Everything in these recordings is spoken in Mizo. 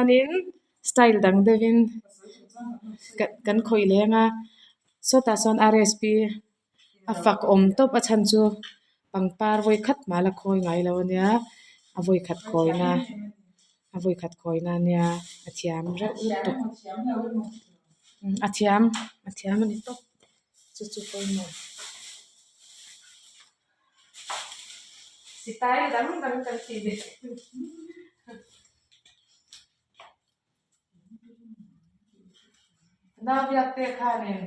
khanin style dang deuhin kan khawih leng a sawtah sawn R S P a fak awm tawp a chhan chu pangpar vawi khat mah la khawi ngai lo a nia a vawi khat khawina a vawi khat khawina a nia a thiam reuh lutuk a thiam a thiam a ni tawp chu chu pawimawh. Style dang dang kan tih ve Nau biak te khanin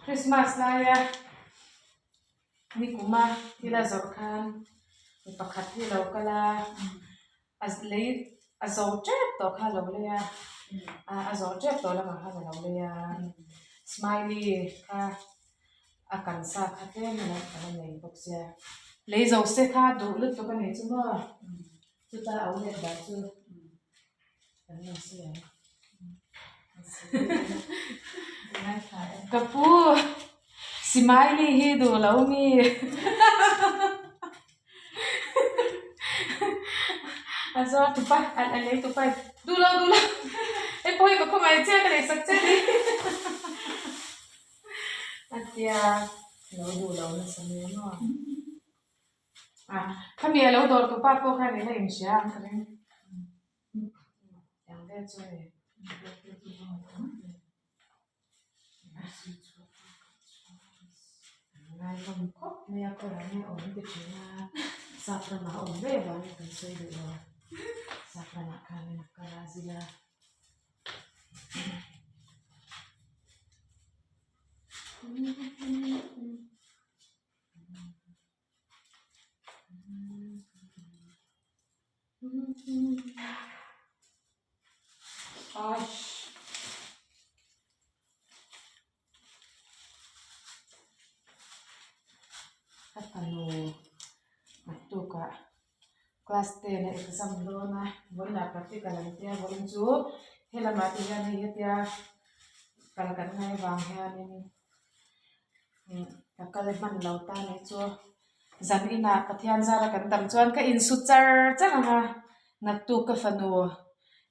Christmas laia nikuma thil a zawrh khan mi pakhat hi a lo kal a, a lei a zo tep tawh kha a lo lei a, a zawh tep tawh lamah khan a lo lei a, smiley kha a kan sa kha tlem a la nei bawk sia, lei zo se kha duh lutuk a nih chu maw. Chuta a let dan chu kan lo sawi ang. Ka pu Smiley hi duh lo mi a zuar tupa a lei tupa in duh lo duh lo hei pawh hi ka khawngaih che ka lei sak che ni a tia lo duh lo nasa mai maw. Khami a lo dawr tu pa pawh khan eng a inhria ang ka ring. Tiang vel chu a ni. An ngaihawm khawp mai a kawrah nge awm ti thin a, sap ramah a awm ve vangin kan sawi duh lo. Sap ramah khanin a kal a zil a. Ka fanu naktukah class ten a exam dawn a vawiinah practical an tia vawiin chu helamah te hian hei hetia kal kan ngai avang hianin. Ka kal hman lo ta nih chu zan inah Pathian zara kan dam chuan ka insu char char ang a, naktuk ka fanu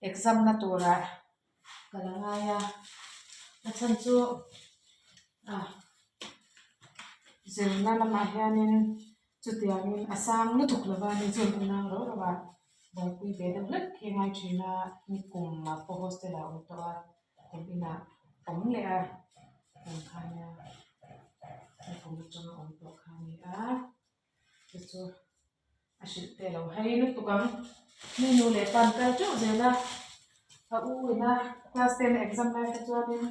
exam na turah ka la ngai a, a chhan chu ah zirna lamah hianin chutiangin a sang lutuk lova ni chu an unang rauh rauh a, buaipui ve deuh hlek khi a ngai thin a, nikum ah pawh hostel ah a awm tawh a. Kum inah awm leh a awm kha nia he kum atanga awm tawh kha a ni a chu chu a hrilh te lo hei lutuk ang mi nu leh pa an kal teuh zel a a u ina class ten exam lai te chuanin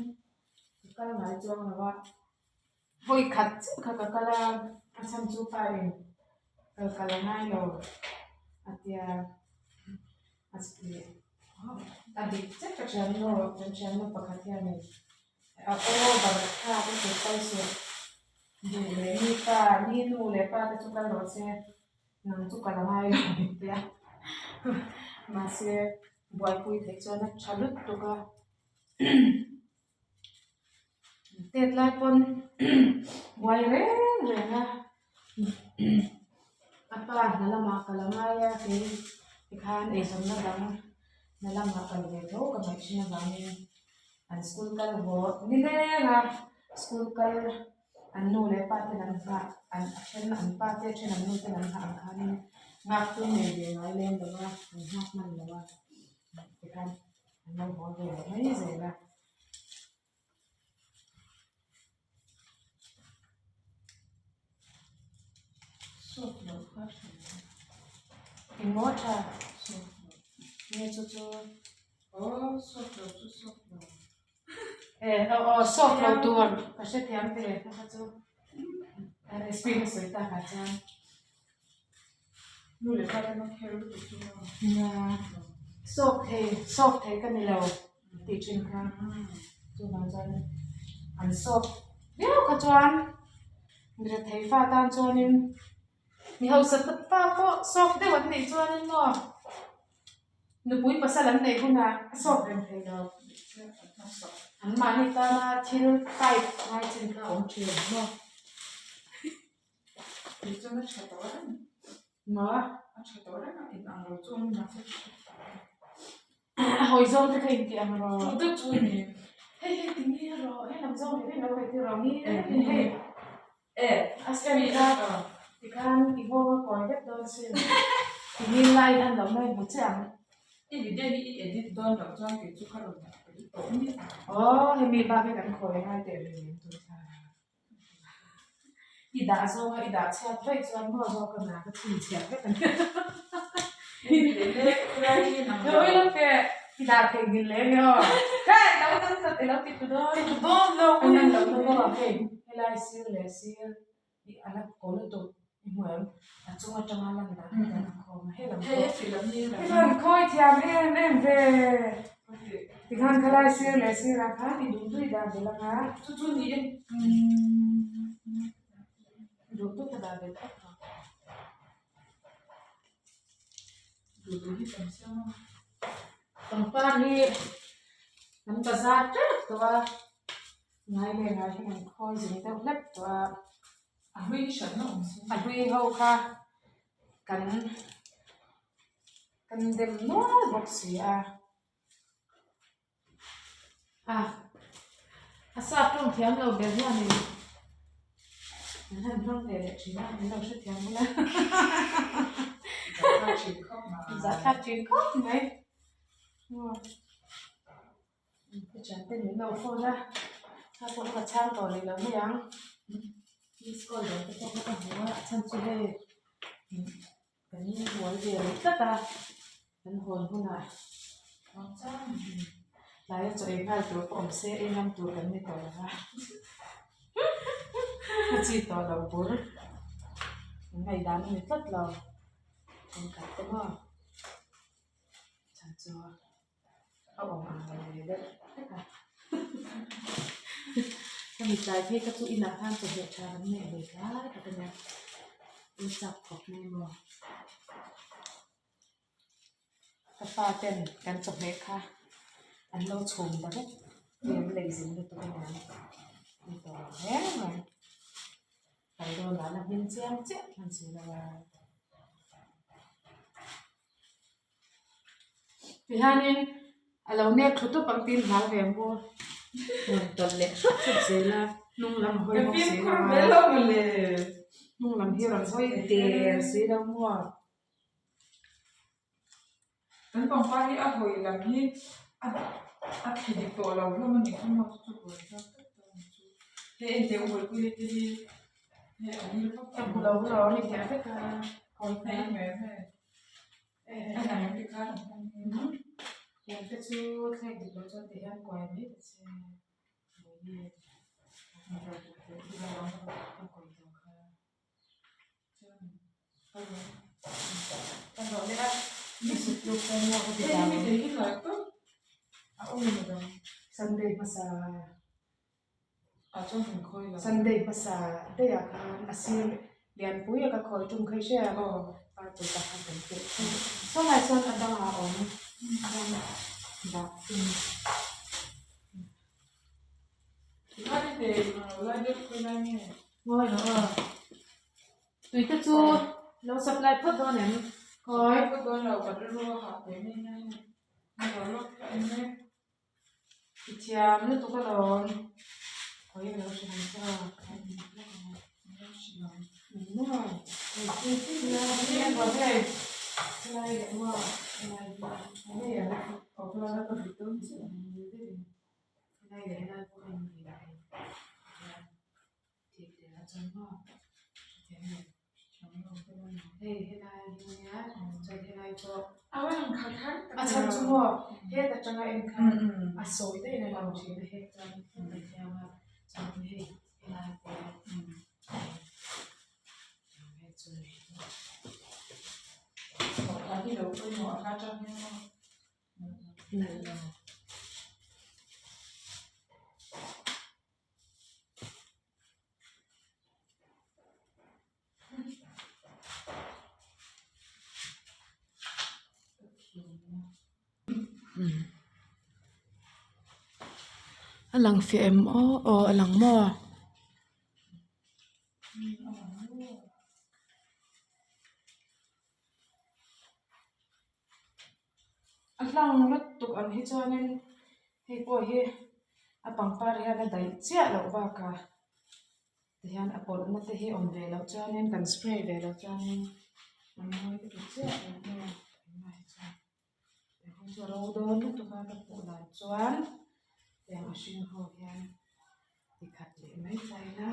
ka kal ngai chuang lo a vawi khat chiah kha ka kal a a chhan chu pa in kal kal a ngai lo a tia a A dik chiah ka thiannu kan thiannu pakhat hianin a over thlak a kut kal suh duh leh mi pa mi nu leh pa te chu kal rawh se nang chu kal a ngai lo ang tia mahse buaipui theih chuan a tha lutuk a tet lai pawn buai reng reng a a pa hna lamah ka la ngai a kei tikhan eizawnna dang hna lamah kal ve tho ka ngaih thin avangin an school kal haw ni leng a school kal an nu leh pa ten an nghah an a then an pa te a then an nu ten an nghah ang khanin nghak tum nei ve ngai lem lo a an nghak hman lo a tikhan an lo haw ve leh mai zel a. Engmaw tha nge chu chu eh aw aw sawk lo tur ka hrethiam ve kha chu recipe ka sawi tak ah chuan. Nia sawk thei sawk thei ka ni lo tih thin kha chuvang chuan an sawk viau kha chuan mi rethei fa tan chuanin mi hausa fa pawh sawk deuh an neih chuanin maw nupui pasal an neih hunah a sawk reng thei lo an mahni tana thil type ngai chin kha a awm thin maw. Tih chuan a tha tawh reng Maw? A tha tawh reng a, in ang lo chu awm mahse tha tawh reng. hawi zawng te kha inti ang rawh. Chu deuh chu a ni. Hei hei ti nge rawh, he lam zawng leh lam hawi tir rawh nge ni hei. E, a step kha tikhan i nghawng a kawi vek dawn sin. I ngil lai hian lo mai hmu che ang. I video hi i edit dawn loh chuan kei chu ka rawn dah peih tawh miah ang. Aw, hemi bak hi kan khawi ngai teh reng em tun thla. I dah zawnga i dah chhiat vaih chuan maw zawk ka hna ka chhinchhiah vek a nia. Ui lo teh, i dah theihnghilh leh ania aw. Hei lo tan tlat i lo ti tu dawn. Ti tu dawn lo. A nan lo na maw hei helai sir leh sir i a la kaw lutuk i hmu em a chung atanga lan dan hi dan a khawm a hei lam pawh i van khawi thiam em em ve. Tikhan khalai sir leh sirah khan i duh duh i dah belh ang a. Chu chu ni e. Duh duh ka dah belh tawp ang. Duh duh hi kan siam a. Pangpar hi kan bazar teuh tawh a, ngai leh ngai hi kan khawi zing deuh hlek tawh a. A hlui hranna awm si. A hlui ho kha kan. Kan dem nual bawk si a. A a sap tawng thiam lo ber hianin an han hmang ve leh thin a, min lo hrethiam bawk a. Zahthlak thin khawp mai. Zahthlak thin khawp mai. Ka thiante min lo phone a, kha pawh ka chhang tawh rih lo mai ang. Miss call dang te pawh kha ka hmu a, a chhan chu hei. Kan buai ve rih tlat a, kan hawn hunah tlai a chaw ei nghal tur pawh awm se ei ngam tur kan ni tawh lo va, a chi tawh lo bur an ngaihdan a ni tlat lo, thenkhat te maw chhan chu a awm ang lo ve deuh hlek a, hemi tlai phei kha chu inah khan chawhmeh tha kan neih ve tlai tak a nia, in chak khawp mai maw ka pa ten kan chawhmeh kha an lo chhum ta vek hei an lei zin lutuk a niang ni tawh lo hle mai kal dawnah la hming chiang chiah hman si lo a. Tihianin a lo nek thlu tawp ang tiin hlau ve ang u. Rawn tawlh leh hrut hrut zel a, hnung lam a hawi bawk si lo a. Hnung lam hi rawn hawi der si lo maw. Kan pangpar hi a hawi lam hi a thli dik tawh lo hlawm a nih kha maw chu chu buai thlak tak tak ang chu. Hei en teh u buaipui te hi hei a nil vak Ka hmu lo lo a ni hliah vek a. Hei hmel hei. Tiang te chu thlek dik loh chuan ti hian kuai mai ta che Bawihi a kawi tawh kha ka zawh leh a mi sut tluk chuan maw ka ti ta ang Sunday hmasa Sunday hmasa daih ah khan a sir lianpui a ka khawi tum kha i hria em parpui tak khan kan tirh thin sawnah chuan a dangah a awm dah ngawi rawh aw tui te chu lo supply phawt dawn em khawi. I thiam lutuk alawm khawi ka lo hrilh ang che a maw helai leh maw helai helai leh helai pawh a inri thei tih tel a chuan maw hei helai hi ania chuan helai pawh a chhan chu maw het atanga en khan a sawi daih a lo thin a het chuan a thiam a chuan hei helai pawh nalh lo. A lang fiah em aw aw a lang maw? hlang lutuk ang hi chuanin hei pawh hi a pangpar hian a daih chiah loh bakah tihian a pawlhna te hi awm ve loh chuanin kan spray ve loh chuanin an mawi lutuk chiah lo maw engmah hi chuan hei chu a ro dawn lutuk a ka hmuh dan chuan tiang a hring ho hian tikhat leh mai ta ila.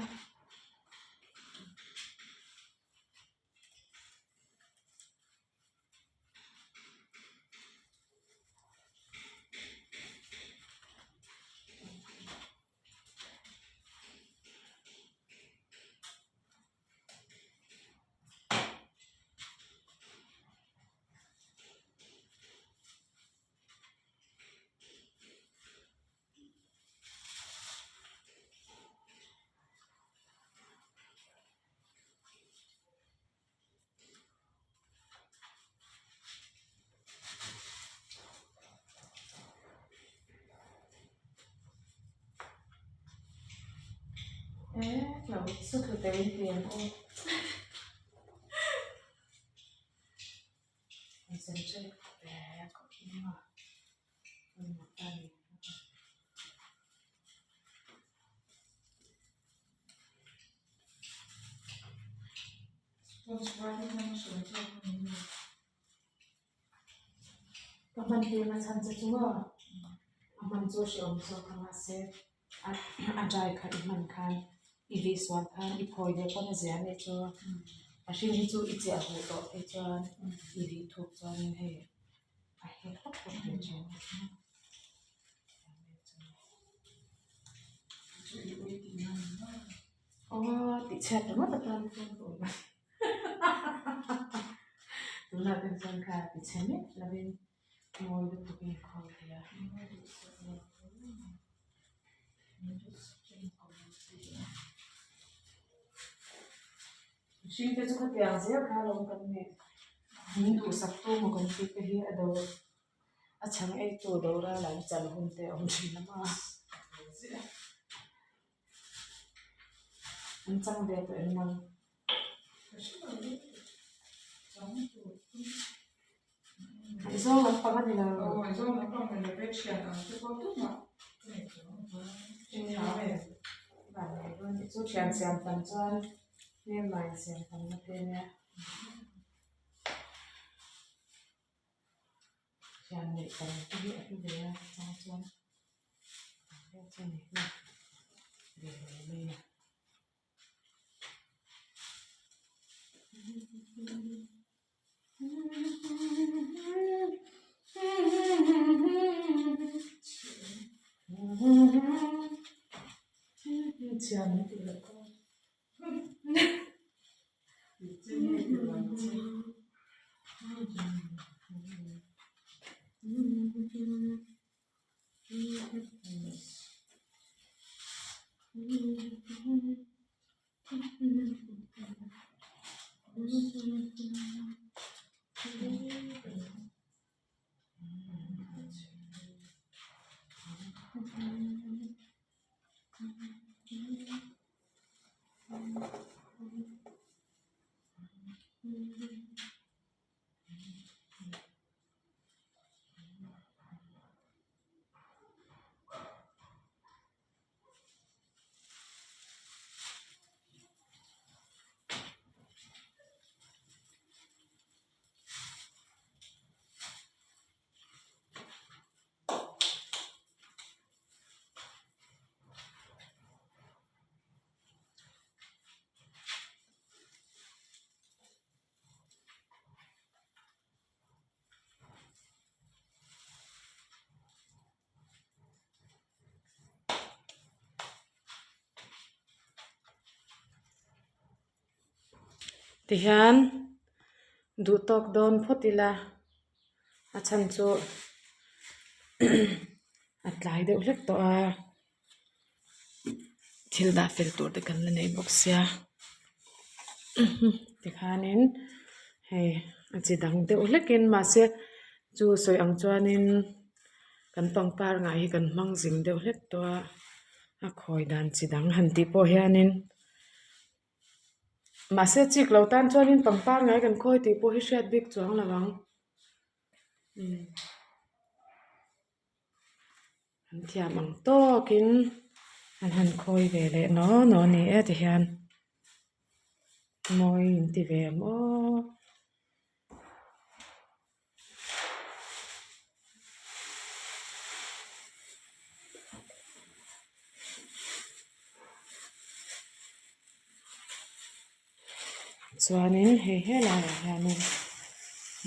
Lo su thlu teh in ti ang aw. Concentrate khawp mai a. Ka hman tirna chhan che chu maw a hman chu hreawm zawk a mahse a dry kha i hman khan i vih sual khan i phawi leh pawn a zia nih chu a hring hi chu i chiah huh tawh phei chuan i vih thuk chuanin hei a hek hlawk hlawk ve thin. Aw tih chhiat ringawt atan chuan ka awm a tunah te chuan kha ti chhe mek lovin mawi lutuk in khawi thei a. Mihring te chu khatiang zel kha alawm kan nih min duhsak tu maw kan tih te hi a do a chhang ei tu do ral an chan hun te a awm thin a maw. An chang ve tawh em nang? Ngaihzawng lampang a ni lo. Aw ngaihzawng lampang ni lo ve thian ang te pawh tumah ka nei tawh ang va. Van nei dawn nih chu thian siam tam chuan hmelma in siam tam na te nia. Thian neih tam te hi a hlu ve a chang chuan ang deuh chu a ni hlawm ve lo mai a. Chhiar an tih loh kha. Tihian duh tawk dawn phawt ila a chhan chu a tlai deuh hlek tawh a thil dah fel tur te kan la nei bawk sia tikhanin hei a chi dang deuh hlekin mahse chu sawi ang chuanin kan pangpar ngah hi kan hmang zing deuh hlek tawh a a khawi dan chi dang han tih pawh hianin mahse chik lo tan chuanin pangpar ngai kan khawi tih pawh hi hriat bik chuang lo ang. An thiam ang tawkin an han khawi ve leh naw naw a ni e tihian mawi in ti ve ang aw. Chuanin hei helaiah hianin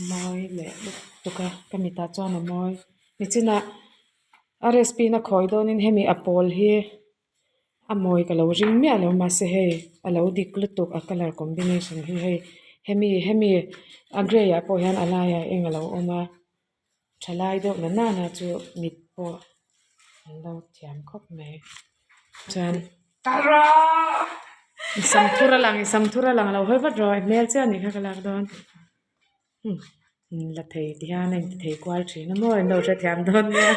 mawi leh lutuk a ka mitah chuan a mawi nichinah R S P na khawi dawnin hemi a pawl hi a mawi ka lo ring miah lo mahse hei a lo dik lutuk a colour combination hi hei hemi hemi a gray ah pawh hian a laiah eng a lo awm a thalai deuh na nana chu mit pawh an lo thiam khawp mai chuan i sam thur a lang i sam thur a lang lo hawi vat rawh i hmel chiah a nih kha ka lak dawn la thei ti hian a inti thei kual thin a maw in lo hrethiam dawn nia.